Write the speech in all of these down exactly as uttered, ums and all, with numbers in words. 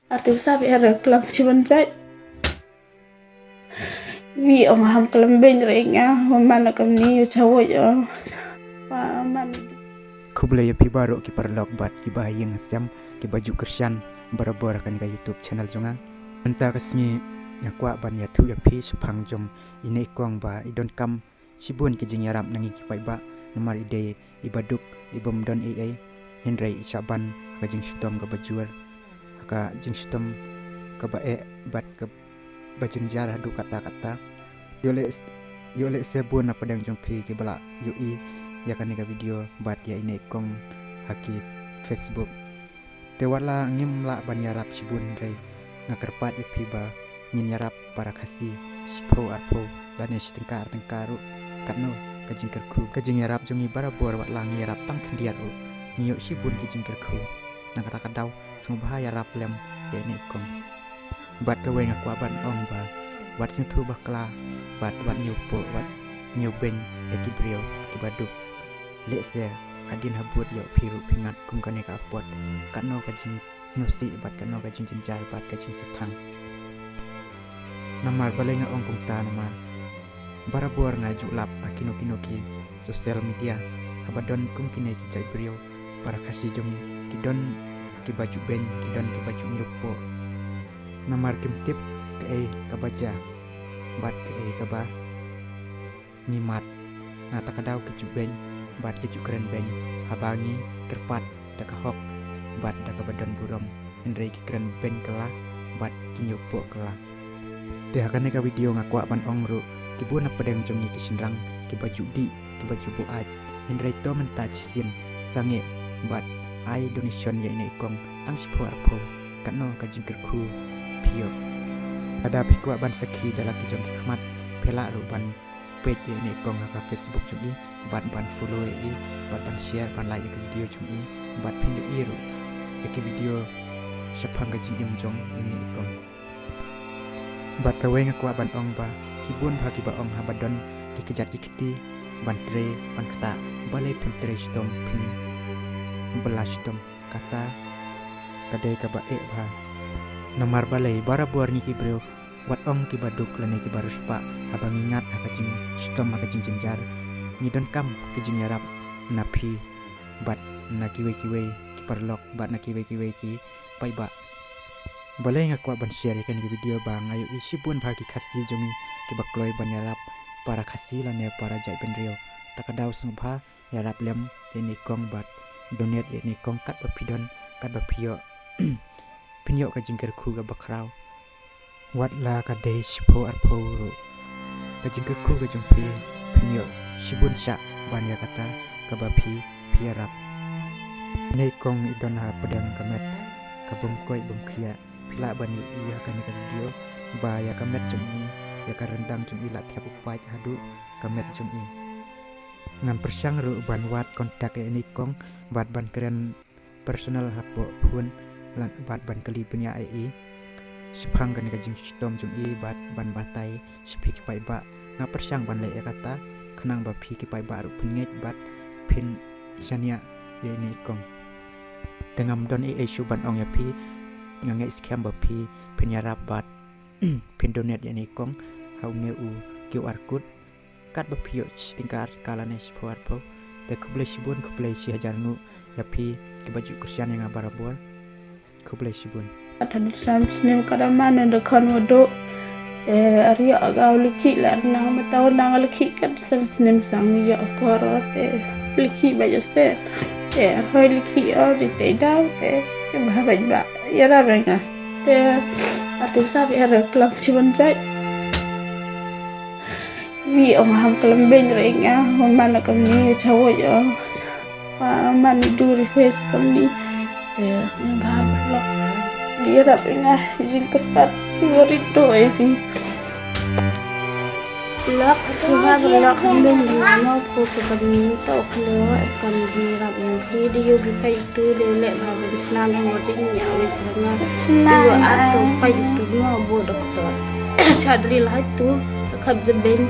Ati sa bi ara klam chiban jai. Wi ong ham klam ben re nga, wa man kam ni yu chawo yo. Wa man. Khublei ïa phi baroh ki paralok bad ki ba ïing sem ki ba ju kyrshan barabor ha kane ka YouTube channel jong nga. Mynta ka sngi nga kwah ban ïathuh ïa phi shaphang jong i Neh Kong ba i donkam shibun ki jingïarap na ngi ki paidbah, namar i dei i ba duk, i bym don ei ei, hynrei i shah ban ha ka jingshitom ka ba jur, ha ka jingshitom ka ba eh bad ka ba jynjar haduh katta katta. Ïoh leh, ïoh leh se bun na pdeng jong phi ki ba la ïohi ïa kane ka video bad ïa i Neh Kong ha ki Facebook. Te wat la ngim lah ban ïarap shibun, hynrei nga kyrpad ïa phi ba ngin ïarap para Khasi shiphew arphew lane shi tyngka ar tyngka ruh, katno ka jingkyrkhu ka jingïarap jong ngi barabor. Wat la ngi ïarap tang khyndiat ruh, ngi ïoh shibun ki jingkyrkhu. Na kata ka daw sngewbha ïarap lem ïa i Neh Kong. Bad kawei nga kwah ban ong ba wat sngewthuh bakla bad wat ñiewpoh, wat ñiewbeiñ ïa ki briew ki ba duk. Lehse hadien habud ïoh phi ruh phi ngat kum kane ka apot. Katno ka jingsngewsih bad katno ka jingjynjar bad ka jingsngewthang. Namar balei nga ong kumta, namar barabor nga ju lap ha kino kino ki social media, haba don kum kine ki jait briew para Khasi jong ngi, ki don ki ba ju beiñ, ki don ki ba ju ñiewpoh. Namar kim tip kaei ka ba jia bad kaei ka ba ngi mad. Na kata ka daw ki ju beiñ bad ki ju kren beiñ haba ngi kyrpad da ka hok bad da ka ba don burom, hynrei ki kren beiñ kylla bad ki ñiewpoh kylla. Te ha kane ka video nga kwah ban ong ruh, ki bun na pdeng jong ngi ki shynrang ki ba ju dih, ki ba ju buaid, hynrei to mynta shisien sangeh bad ai donation ïa i Neh Kong tang shiphew arphew. Katno ka jingkyrkhu phi ïoh. Lada phi kwah ban sakhi da la ki jong ki khmat, phi lah ruh ban peit ïa i Neh Kong ha ka Facebook jong i bad ban follow ïa i bad ban share ban like ïa ki video jong i bad phin ïohi ruh ïa ki video shaphang ka jingim jong i Neh Kong. Bad kawei nga kwah ban ong ba ki bun bha ki ba ong haba don ki kjat ki kti ban trei ban ktah, balei phin trei shitom, phin bylla shitom. Kata ka dei ka ba eh bha. Namar balei barabor ngi ki briew, wat ong ki ba duk lane ki ba riewspah, haba ngi ngat ha ka jingshitom ha ka jingjynjar, ngi donkam ki jingïarap na phi bad na kiwei kiwei ki paralok bad na kiwei kiwei ki paidbah. Balei nga kwah ban share ïa kane ka video ba nga ïohi shibun bha ki Khasi jong ngi ki ba kloi ban ïarap para Khasi lane para jaitbynriew. Ta ka daw sngewbha ïarap lem ïa i Neh Kong bad donate ïa i Neh Kong katba phi don, katba phi ïoh. Phin ïoh ka jingkyrkhu ka ba khraw. Wat la ka dei shiphew arphew ruh, ka jingkyrkhu ka jong phi phin ïoh shibun shah ban ïa kata ka ba phi, phi ïarap. Neh Kong i don ha pdeng ka met ka bym koit bym khiah. Phi lah ban ïohi ha kane ka video ba ïa ka met jong i, ïa ka ryndang jong i la thep u pait haduh ka met jong i. Ngan pyrshang ruh ban wad contact ïa i Neh Kong bad ban kren personal hapoh phone, bad ban kylli bniah ïa i shaphang kane ka jingshitom jong i bad ban batai sha phi ki paidbah. Nga pyrshang ban leh ïa kata khnang ba phi ki paidbah ruh phin ngeit bad phin shaniah ïa i Neh Kong. Te ngam don ei ei shuh ban ong ïa phi, nga ngeit skhem ba phi phin ïarap bad phin donate ïa i Neh Kong ha une u QR code. Katba phi ïoh shi tyngka ar tyngka lane shiphew arphew. Te khublei shibun, khublei shi hajar nguh ïa phi ki ba ju kyrshan ïa nga barabor. Khublei shibun. Ata da san snem ka da man da khan wa do. Te ar ïoh aga u liki la nang ma taw nang liki kat san snem sang ïoh por te liki ba ïoh se. Te ar hoi liki o di te daw te. Te ba ba ba ïa ra ba nga. Te ati sa bi ar klam chiban jai. Wi ong ham klam ben re nga, wa man kam ni chawo yo. Wa man ni du ri face kam ni. Te sngewbha lok. Di rap nga jingkyrpad. Wa ri do e wi. Lok sngewbha lok ham ben nga no ko so kam ni to klo kam di rap nga. Di di yo bi pai tu de le ba ben sna nga wa ding nya wi nga. Sna nga to pai tu no bo doktor. Cha dri lai tu. Khap je ben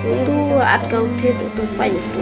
tu at kau the tu tu pai tu.